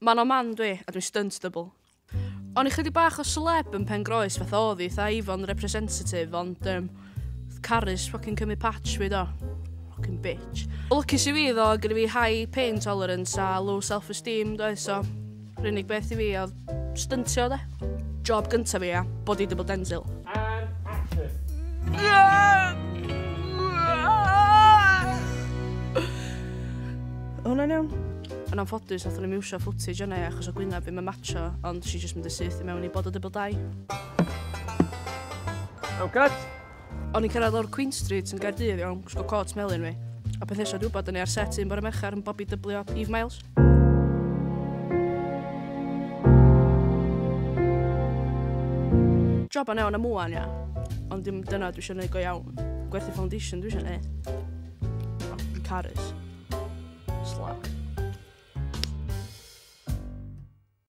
Man o man dwi, a dwi'n stunt double. O'n i chydig bach o celeb yn Pengroes fatha oedd hi, fatha Avon representative, ond Carys fucking cymryd patch fi do. Fucking bitch. Lwcus i fi ddo, gyda fi high pain tolerance a low self-esteem, doedd, so yr unig beth i fi oedd styntio, de. Job gyntaf fi, ia, body double Denzil. And action. Hwnna'n iawn? Yn anffodus, nath nhw'n iwsio footage yna, achos o gwyneb fi'n matcho, ond she just mynd yn syth i mewn i body double 2. Oh, cut. O'n i'n cyrraedd o'r Queen Street yn Gaerdydd, iawn, gwisgo cot melyn fi. A peth nesaf dwi'n gwybod, o'n i ar set un bore Mercher yn body doublio Eve Miles. Job an iawn am ŵan, ia. Ond dim dyna dwi eisiau gwneud go iawn. Gwerthu foundation dwi eisiau gwneud. Fucking Carys.